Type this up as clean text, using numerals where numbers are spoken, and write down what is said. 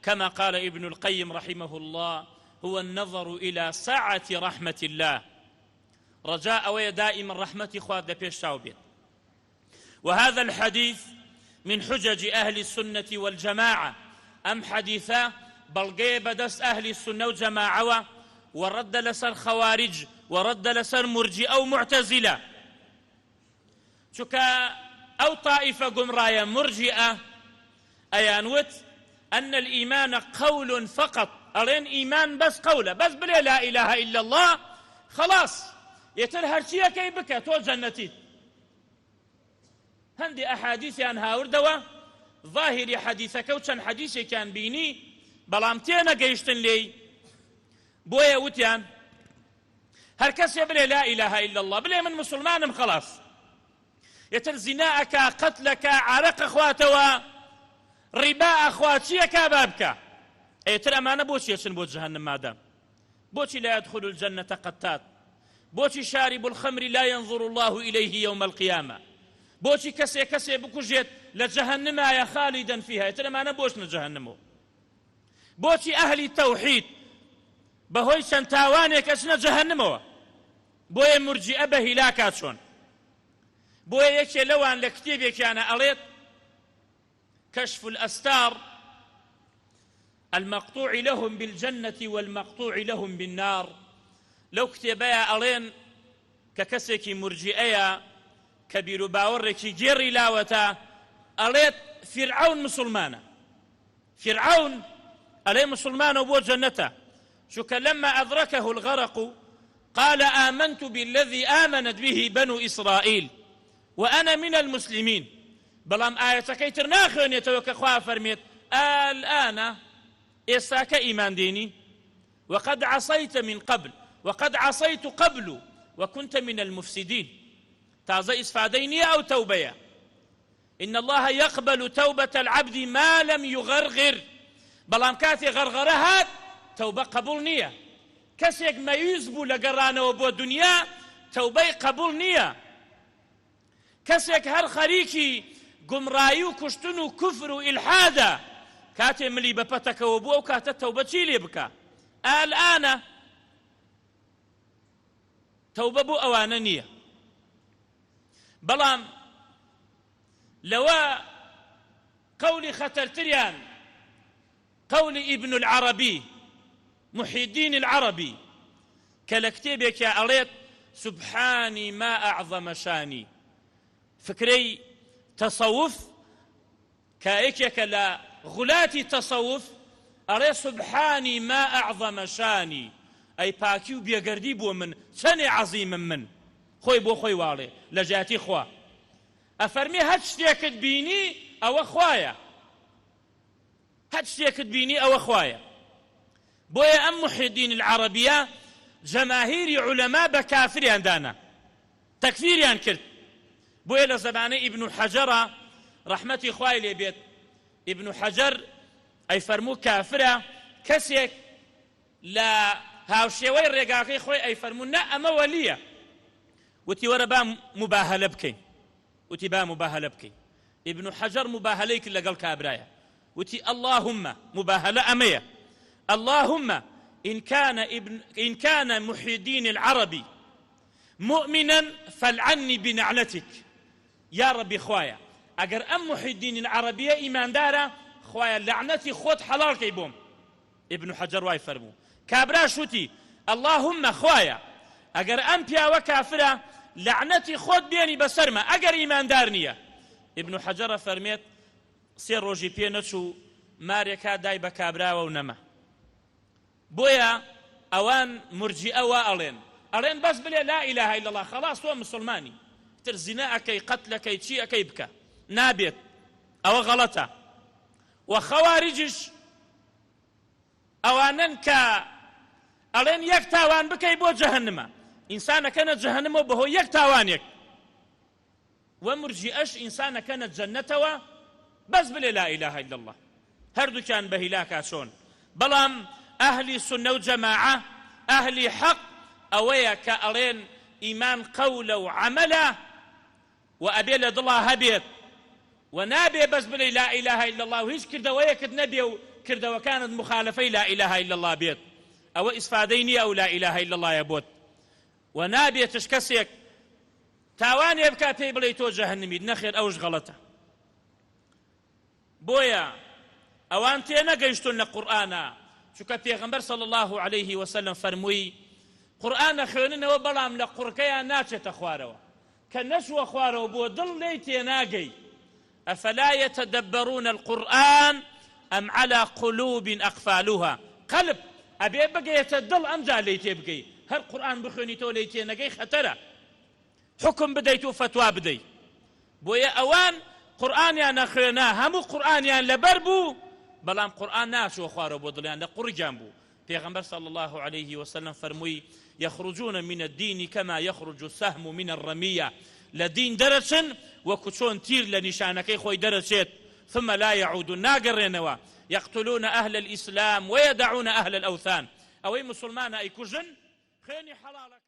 كما قال ابن القيم رحمه الله هو النظر إلى سعة رحمة الله. ڕەجا ئەوەیە دائیمەن ڕەحمەتی خوات لە پێش چاو بێت. وهذا الحدیث من حجج اهل السنة والجماعە، ئەم حەدیثە بەڵگەیە بەدەست ئەهلی سوننە و جەماعەوە، وە ڕەددە لەسەر خەواریج، وە ڕەددە لەسەر مورجیئە و موعتەزیلە. چونکە ئەو تائیفە گومڕایە مورجیئە ئەیان وت ان الایمان قول فقط ئەڵێن ئیمان بەس قەولە بەس بلێ لا الە الا اللە خەڵاس ئیتر هەرچیەکەی بکە تۆ جەنەتیت. هەندێ ئەحادیثیان هاوردەوە ظاهری حەدیثەکە و چەند حەدیثێکیان بینی بەڵام تێنەگەیشتن لێی بۆیە وتیان هەر کەسێ بلێ لا الە الا اللە بلێ من موسڵمانم خەڵاس ئیتر زینا ئەکا قەتل ئەکا عارەق ئەخواتەوە ڕیبا ئەخوا چی ئەکا با بکا ئیتر ئەمانە بۆچی ئەچن بۆ جەهەنم مادام بۆچی لا يدخل الجنة قتات بۆچی شارب الخمر لا ينظر الله إليه يوم القيامة بۆچی کەسێ کەسێ بکوژێت لە جەهەنمایە خالیدەن فیها ئیتر ئەمانە بۆچنە جەهەنمەوە بۆچی ئەهلی تەوحید بەهۆی چەند تاوانێک ئەچنە جەهەنمەوە بۆیە مورجیئە بە هیلاکا چۆن بۆیە یەکێ لەوان لە کتێبێکیانە ئەڵێت کشف الأستار المقطوع لهم بالجنة والمقطوع لهم بالنار لەو کتێبەیە ئەڵێن کە کەسێکی مورجیئەیە کە بیروباوەڕێکی گێڕی لاوەتە ئەڵێت فیرعەون مسوڵمانە فیرعەون ئەڵێ مسوڵمانە و بۆ جەنەتە چونکە لما أدركه الغرق قال آمنت بالذي آمنت به بنو إسرائيل وأنا من المسلمين بەڵام ئایەتەکەی تر ناخوێنێتەوە کە خوا فەرمێت الآن ئێستاکە ئیمان دێنی وقد عصيت من قبل وقد عصيت قبل وكنت من المفسدين تازە ئیسفادەی نییە ئەو تەوبەیە ان اللە یقبل توبە العبد ما لم یغرغر بەڵام کاتێ غەرغەرە هات تەوبە قبوڵ نییە کەسێک مەیوس بوو لە گەڕانەوە بۆ دنیا تەوبەی قبوڵ نییە کەسێک هەر خەریکی گومڕایی و کوشتن و کوفر و ئیلحادە کاتێ ملی بە پەتەکەوە بوو ئەو کاتە تەوبە چی لێ بکە ئالئانە تەوبە بۆ ئەوانە نییە بەڵام لەوە قەولی خەتەرتریان قەولی ئیبن العەرەبی محی الدین العەرەبی کە لە کتێبێکیا ئەڵێت سبحانی ما اعظم شانی فکرەی تەسەوف کە یەکێکە لە غولاتی تەسەوف ئەڵێ سبحانی ما اعظم شانی ئەی پاکی و بێگەردی بۆ من چەنێ عەزیمم من خۆی بۆ خۆی واڵێ لە جیاتی خوا ئەفەرمێ هەچ شتێکت بینی ئەوە خوایە هەچ شتێکت بینی ئەوە خوایە بۆیە ئەم محی الدین العربیە جەماهیری عولەما بە کافریان دانا تەکفیریان کرد بۆیە لە زەمانەی ئیبن حەجەرە ڕەحمەتی خوای لێ بێت ئیبن حەجەر ئەی فەرموو کافرە کەسێک لە هاوشێوەی ڕێگاکەی خۆی ئەی فەرموو نە ئەمە وەلیە وتی وەرە با مباهەلە بکەین وتی با مباهەلە بکەین ئیبن حەجەر مباهەلەی کرد لەگەڵ کابرایە وتی اللهم مباهەلە ئەمەیە اللهم إن كان ابن إن كان محي الدين العربي مؤمنا فالعنی بنعلتک یاڕەبی خوایە ئەگەر ئەم محی الدین العربیە ئیماندارە خوایە لەعنەتی خۆت حەڵاڵ کەی بۆم ابن حجر وای فەرموو کابراش وتی اللهم خوایە ئەگەر ئەم پیاوە کافرە لەعنەتی خۆت بێنی بەسەرمە ئەگەر ئیماندار نییە ابن حجر فەرمێت سێ ڕۆژی پێ نەچوو مارێکا دای بە کابراوە و نەما بۆیە ئەوان مورجیئە وا ئەڵێن ئەڵێن بەس بلێ لا الە الا اللە خەڵاس تۆ مسوڵمانی تر زینا ئەکەی قەتل ئەکەی چی ئەکەی بکە نابێت ئەوە غەڵەتە وە خەواریجیش ئەوانەن کە ئەڵێن یەک تاوان بکەی بۆ جەهەنمە ئینسان ئەکەنە جەهەنمەوە بەهۆی یەک تاوانێک وە مورجیئەش ئینسان ئەکەنە جەنەتەوە بەس بلێ لا الە الا اللە هەردووکیان بە هیلاکا چۆن بەڵام ئەهلی سوننە و جەماعە ئەهلی حەق ئەوەیە کە ئەڵێن ئیمان قەولە و عەمەلە و ئەبێ لە دڵا هەبێت و نابێ بەس بلێی لا الە الا اللە و هیچ کردەوەیەکت نەبێ و کردەوەکانت مخالفەی لا اله الا الله بێت، ئەوە ئیسفادەی نییە ئەو لا اله الا اللە یە بۆت. وە نابێتش کەسێک تاوانێ بکا پێی بڵێی تۆ جەهەنمیت، نەخێر ئەوش غەڵەتە. بۆیە ئەوان تێنەگەیشتوون لە قورئانا، چونکە پێغەمبەر صلی اللە علیه وسلم فەرمووی، قورئان ئەخوێننەوە بەڵام لە قوڕگەیان ناچێتە خوارەوە، کە نەچووە خوارەوە بۆ دڵ لێی تێناگەی، افلا یتدبرون القرآن ام علی قلوب اقفالها، قەلب ئەبێ بگەیەتە دڵ ئەمجا لێی تێبگەی، هەر قورئان بخوێنیتەوە لێی تێنەگەی خەتەرە. حوکم بدەیت و فەتوا بدەی بۆیە ئەوان قورئانیان ئەخوێنا هەموو قورئانیان لەبەر بوو بەڵام قورئان ناچووە خوارەوە بۆ دڵیان لە قوڕگیان بوو پێغەمبەر صلی الله علیه وسلم فەرمووی یخرجون من الدین کما یخرج السهم من الرمیە لە دین دەرەچن وەکو چۆن تیر لە نیشانەکەی خۆی دەرەچێت ثم لا يعودون ناگەڕێنەوە یقتلون أهل الإسلام ويدعون أهل الأوثان ئەوەی مسلمانە ئەیکوژن خوێنی حەڵاڵەکەن.